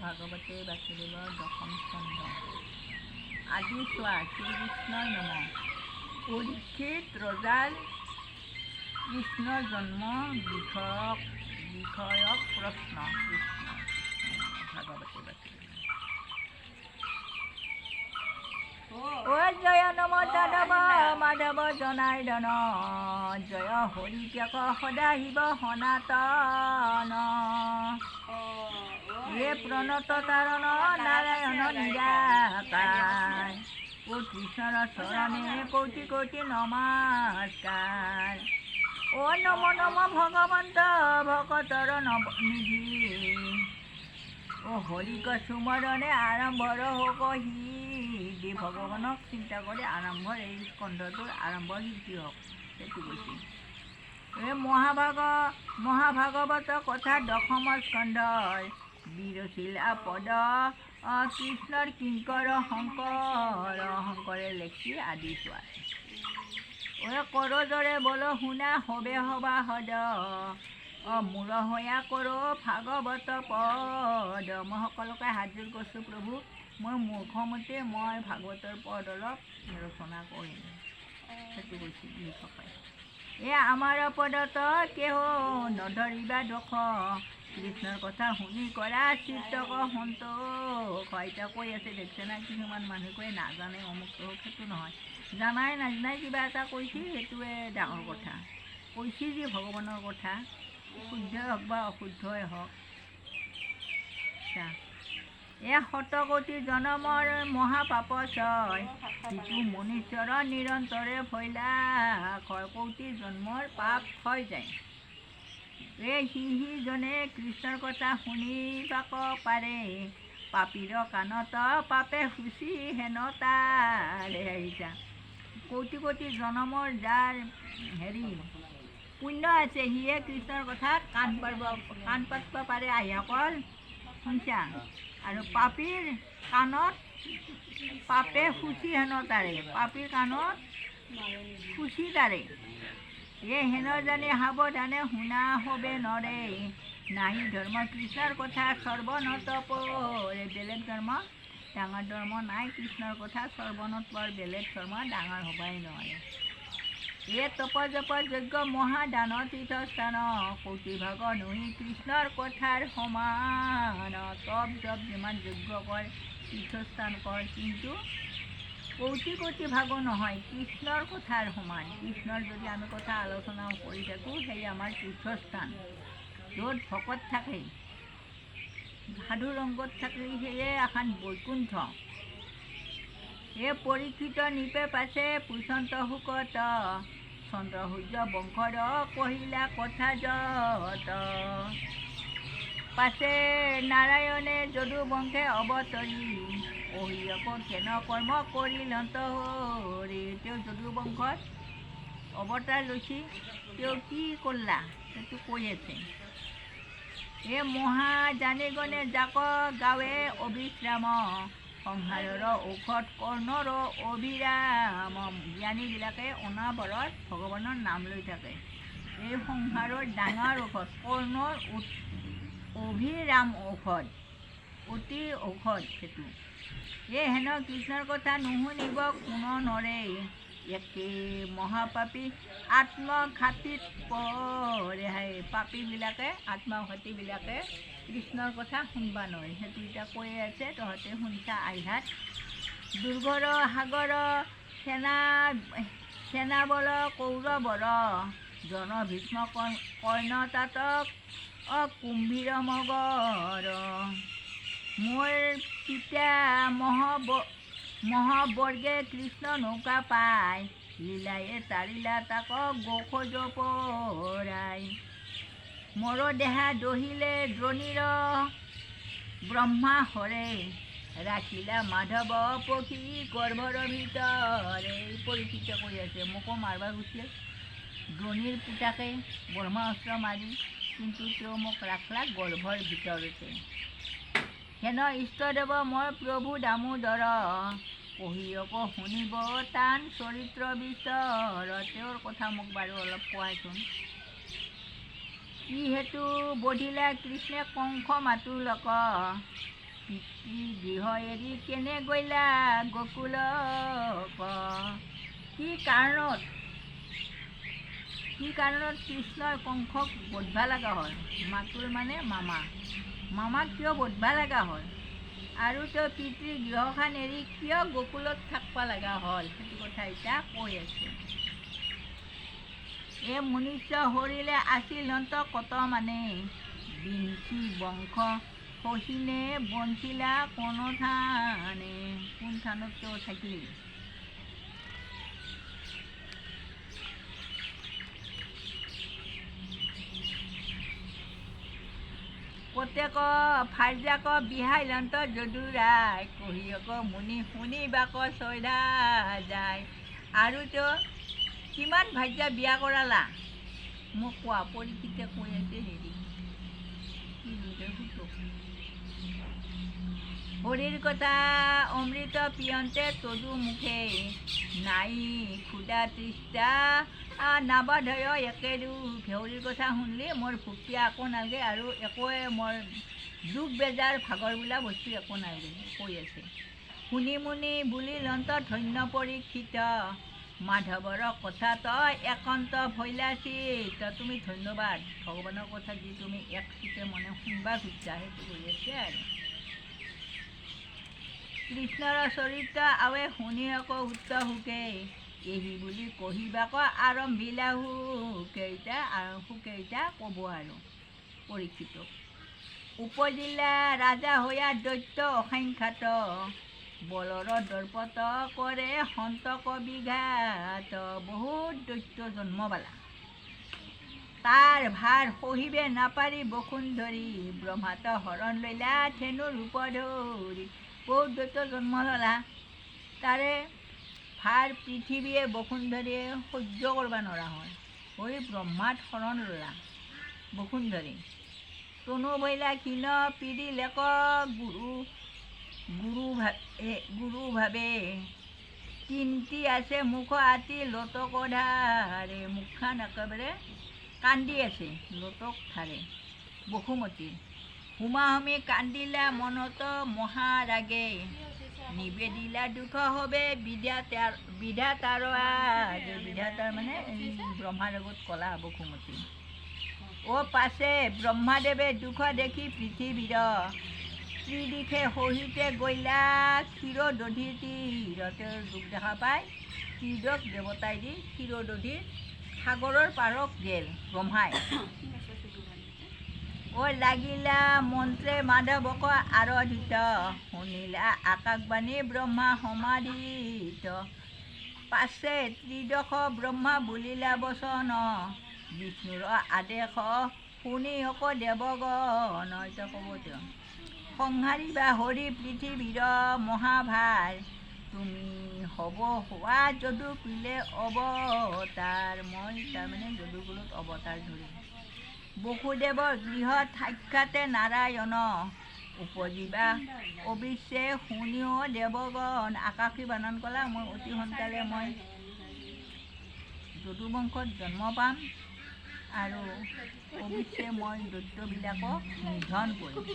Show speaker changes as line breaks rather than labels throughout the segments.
ভাগৱতে বাসুদেৱৰ দশম স্কন্ধ আদি চোৱা। শ্ৰীকৃষ্ণই নম। পৰীক্ষিত ৰজাৰ কৃষ্ণৰ জন্ম বিষয়ক প্ৰশ্ন। কৃষ্ণ কৃষ্ণ। ভাগৱতে বাসুদেৱ। ও জয় নম যাদৱ মাধৱ জনাৰ্দন, জয় হৰি কেশ সদাশিৱ সনাতন। হে প্ৰণত কাৰণ নাৰায়ণ নিৰাকাৰ, ও কৃষ্ণৰ চৰণে কোটি কোটি নমস্কাৰ। ও নম নম ভগৱন্ত ভকতৰ নৱ নিধি, ও হৰিক সুমৰণে আৰম্ভৰ হোক সিদ্ধি। ভগৱানক চিন্তা কৰি আৰম্ভৰ এই স্কন্ধটোৰ আৰম্ভ সিদ্ধি হওক, সেইটো কৈছে। এই মহাভাগৱত কথা দশম স্কন্ধৰ বিৰচিলা পদ কৃষ্ণৰ কিংকৰ শংকৰ। শংকৰে লেখি আদি চোৱা। ঐ কৰজৰে বল শুনা সবে সভাসদ, মূৰ হয়া কৰো ভাগৱত পদ। মই সকলোকে হাতযোৰ কৰিছোঁ প্ৰভু, মই মূৰ্খমতে মই ভাগৱতৰ পদ অলপ ৰচনা কৰিম, সেইটো কৈছোঁ লিখকে। এ আমাৰ পদত কেহ নধৰিবা দোষ, কৃষ্ণৰ কথা শুনি কৰা চিত্তক সন্তোষ। এতিয়া কৈ আছে, দেখছে না, কিছুমান মানুহে কৈ নাজানে অমুক তমুক, সেইটো নহয়। জানাই নাজানাই কিবা এটা কৈছে, সেইটোৱে ডাঙৰ কথা। কৈছে যে ভগৱানৰ কথা শুদ্ধই হওক বা অশুদ্ধই হওক। আচ্ছা, এ শতকোটি জনমৰ মহাপাপ চয়, যিটো মনুষ্যৰ নিৰন্তৰে ভৈলা ক্ষয়। কোটি জন্মৰ পাপ ক্ষয় যায়। এই সি সিজনে কৃষ্ণৰ কথা শুনিবাক পাৰে, পাপীৰ কাণত পাপে শুচি হেন তাৰে। আহিছা কোটি কোটি জনমৰ যাৰ হেৰি পুণ্য আছে, সিয়ে কৃষ্ণৰ কথাত কাণ পাতব পাৰে। আইসকল, শুনছা? আৰু পাপীৰ কাণত পাপে শুচি হেন তাৰে, পাপীৰ কাণত শুচি তাৰে। এই হেন জানি সাৱধানে শুনা সবে নৰে, নাহি ধৰ্ম কৃষ্ণৰ কথা শ্ৰৱণত পৰে। বেলেগ ধৰ্ম ডাঙৰ ধৰ্ম নাই, কৃষ্ণৰ কথা শ্ৰৱণত পৰ বেলেগ ধৰ্ম ডাঙৰ হ'বই নোৱাৰে। এ তপ জপ যজ্ঞ মহাদান তীৰ্থস্থান, কোটি ভাগ নুহি কৃষ্ণৰ কথাৰ সমান। তপ জপ যিমান যজ্ঞ কৰ, তীৰ্থস্থান কৰ, কিন্তু কোটি কোটি ভাগো নহয় কৃষ্ণৰ কথাৰ সমান। কৃষ্ণৰ যদি আমি কথা আলোচনা কৰি থাকোঁ, সেই আমাৰ তীৰ্থস্থান। য'ত ভকত থাকে, সাধু ৰংগত থাকে, সেয়ে এখন বৈকুণ্ঠ। এ পৰীক্ষিত নৃপে পাছে পুছন্ত শুকত, চন্দ্ৰ সূৰ্য বংশৰ কহিলা কথা যত। পাছে নাৰায়ণে যদু বংশে অৱতৰি, কহিয়ক কেন কৰ্ম কৰিলন্ত হৰি। তেওঁ যদু বংশত অৱতাৰ লৈছি, তেওঁ কি কৰলা সেইটো কৈ আছে। এ মহাজানীগণে যাক গাৱে অবিশ্ৰাম, সংসাৰৰ ঔষধ কৰ্ণৰ অভিৰাম। জ্ঞানীবিলাকে অনাবৰত ভগৱানৰ নাম লৈ থাকে। এই সংসাৰৰ ডাঙৰ ঔষধ কৰ্ণৰ অভিৰাম ঔষধ, অতি ঔষধ সেইটো। এই হেন কৃষ্ণৰ কথা নুশুনিব কোনো নৰে, একে মহাপাপী আত্মঘাতীত পৰে। হাই পাপীবিলাকে, আত্মঘাতীবিলাকে কৃষ্ণৰ কথা শুনবা নোৱাৰে, সেইটো এতিয়া কৈয়ে আছে, তহঁতে শুনছা আইহাত। দুৰ্ঘৰ সাগৰ সেনাবল কৌৰৱৰ, জন ভীষ্ম কৰ্ণ তাত কুম্ভীৰ মগৰ। মোৰ পিতা মহাবৰ্গে কৃষ্ণ নৌকা পাই, লীলায়ে তাৰিলা তাক গোখোজ পৰাই। মোৰ দেহা দহিলে দ্ৰোণীৰ ব্ৰহ্মা হৰে, ৰাখিলা মাধৱ পক্ষী গৰ্ভৰ ভিতৰে। পৰীক্ষিত কৈ আছে, মোকো মাৰবা গৈছিল দ্ৰোণীৰ পুতাকে ব্ৰহ্মা অস্ত্ৰ মাৰি, কিন্তু তেওঁ মোক ৰাখলা গৰ্ভৰ ভিতৰতে। হেন ইষ্টদেৱ মই প্ৰভু দামোদৰ, কহিয়ক শুনিব তান চৰিত্ৰ বিস্তৰ। তেওঁৰ কথা মোক বাৰু অলপ কোৱাচোন। কি হেতু বধিলা কৃষ্ণে কংস মাতুলক? পিতৃ গৃহ এৰি কেনে গৈলা গকুলক। কি কাৰণত, কি কাৰণত কৃষ্ণই কংসক বধবা লগা হ'ল? মাতুল মানে মামা, মামাক কিয় বধবা লগা হ'ল আৰু তেওঁ পিতৃ গৃহখন এৰি কিয় গকুলত থাকবা লগা হ'ল, সেইটো কথা এতিয়া কৈ আছে। এ মনুষ্য শৰীৰে আছিল অন্ত কত মানে, বিঞ্চি বংশ সহিনে বঞ্চিলা কোন থানে, কোন থানত তেওঁ থাকিল। কতেক ভাৰ্যাক বিহাইলন্ত যদুৰাই, কহিয়ক মুনি শুনিবাক চৈধা যায়। আৰু তেওঁ কিমান ভাৰ্যা বিয়া কৰালা মোক কোৱা, পৰীক্ষিতে কৈ আছে। হেৰি কি বুলি কয়, সুতক হৰিৰ কথা অমৃত পিয়ন্তে তদু মুখে, নাই ক্ষুধা তৃষ্ণা নাবাধয় একে দুখ। হৰিৰ কথা শুনলি মোৰ ভোক পিয়াহ একো নালাগে আৰু একোৱে মোৰ দুখ বেজাৰ ভাগৰ বোলা বস্তু একো নালাগে কৈ আছে। শুনি মুনি বুলিলন্ত ধন্য পৰীক্ষিত, মাধৱৰ কথা তই একন্ত ভৈলা চিত। তুমি ধন্যবাদ, ভগৱানৰ কথা যি তুমি এক চিতে মনে শুনবা খুজিছা সেইটো কৰি আছে। আৰু কৃষ্ণৰ চৰিত্ৰ আৱে শুনি আকৌ উত্ত সুখে, এহি বুলি কহিবাক আৰম্ভিলা সুকেইটা, সুকেইটা ক'ব আৰু পৰীক্ষিতক। উপজিলা ৰাজা হৈয়া দৈত্য অসংখ্যাত, বলৰ দৰ্পত কৰে সন্তক বিঘাত। বহুত দৈত্য জন্ম পালা, তাৰ ভাৰ সহিবে নাপাৰি বসুন্ধৰী, ব্ৰহ্মাত শৰণ লৈলা ধেনু ৰূপ ধৰি। বহুত দৈত্য জন্ম ল'লা, তাৰে ভাৰ পৃথিৱীয়ে বসুন্ধৰীয়ে সহ্য কৰিব নোৱাৰা হ'ল, হৈ ব্ৰহ্মাত শৰণ ল'লা বসুন্ধৰী। তনু ভৈলা ক্ষীণ পীড়িলেক গুৰু গুৰু ভাবে, গুৰু ভাবে তিনটি আছে মুখ আতি লোতক ধাৰে। মুখখান একেবাৰে কান্দি আছে লোতক ধাৰে বসুমতীৰ। হুমাহুমি কান্দিলা মনত মহাৰাগে, নিবেদিলা দুখ হবে বিধাতাৰ, বিধাতাৰ আগে। বিধাতাৰ মানে ব্ৰহ্মাৰ আগত কলা বসুমতী। অ পাছে ব্ৰহ্মাদেৱে দুখ দেখি পৃথিৱীৰ ত্ৰিদিশে সহিতে গৈলা ক্ষীৰোদধি তীৰ। তেওঁৰ দুখ দেখা পাই ত্ৰিদশ দেৱতাই দি ক্ষীৰোদধিৰ সাগৰৰ পাৰক গেল ব্ৰহ্মাই। অ লাগিলা মন্ত্ৰে মাধৱক আৰাধিত, শুনিলা আকাশবাণী ব্ৰহ্মা সমাধিত। পাছে ত্ৰিদশ ব্ৰহ্মা বুলিলা বচন, বিষ্ণুৰ আদেশ শুনি অক দেৱগণ। এতিয়া ক'ব তেওঁ, সংহাৰিবা হৰি পৃথিৱীৰ মহাভাৰ, তুমি হ'ব হোৱা যদুকুলে অৱতাৰ। মই তাৰমানে যদুকুলত অৱতাৰ ধৰিম। বসুদেৱৰ গৃহত সাক্ষাতে নাৰায়ণ উপজিবা অৱশ্যে শুনিও দেৱগণ। আকাশী বানন কলা, মই অতি সোনকালে মই যদুবংশত জন্ম পাম আৰু অৱশ্যে মই দৈত্যবিলাকক নিধন কৰিম।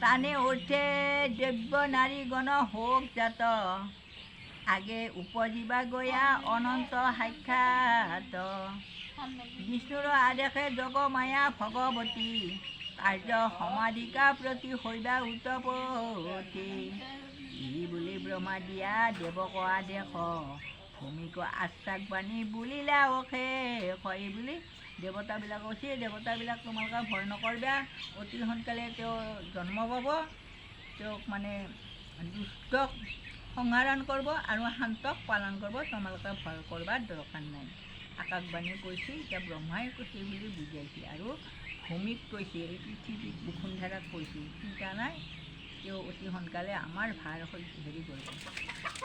তানে অৰ্থে দ্ৰব্য নাৰীগণ শোক জাত, আগে উপজিবা গয়া অনন্ত সাক্ষাৎ। বিষ্ণুৰ আদেশে জগমায়া ভগৱতী, কাৰ্য সমাধিকা প্ৰতি হৈবা উতপতি। ই বুলি ব্ৰহ্মা দিয়া দেৱক আদেশ, ভূমিক আশ্বাস বাণী বুলিলা অশেষ। এই বুলি দেৱতাবিলাক কৈছে, দেৱতাবিলাক তোমালোকে ভয় নকৰিবা, অতি সোনকালে তেওঁ জন্ম পাব, তেওঁক মানে দুষ্টক সংহাৰণ কৰিব আৰু শান্তক পালন কৰিব, তোমালোকে ভয় কৰবাৰ দৰকাৰ নাই। আকাশবাণী কৈছে, এতিয়া ব্ৰহ্মাই কৈছে বুলি বুজাইছে আৰু ভূমিক কৈছে, এই পৃথিৱীক বসুন্ধৰাক কৈছে, চিন্তা নাই, তেওঁ অতি সোনকালে আমাৰ ভাৰ হেৰি কৰিব,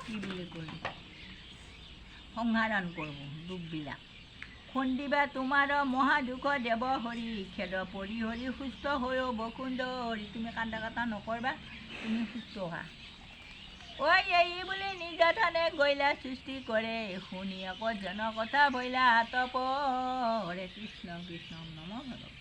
কি বুলি কয়, সংহাৰণ কৰিব দুখবিলাক। খন্দিবা তোমাৰ মহাদুখ দেৱ হৰি, খেদ পৰিহৰি সুস্থ হৈ বসুন্ধৰী। তুমি কান্দা কাটা নকৰবা, তুমি সুস্থ হোৱা। ঐ এই বুলি নিজ থানে গৈলা সৃষ্টি কৰে, শুনি আকৌ জন কথা ভৈলা আতপৰে। কৃষ্ণ কৃষ্ণ নম ভগৱান।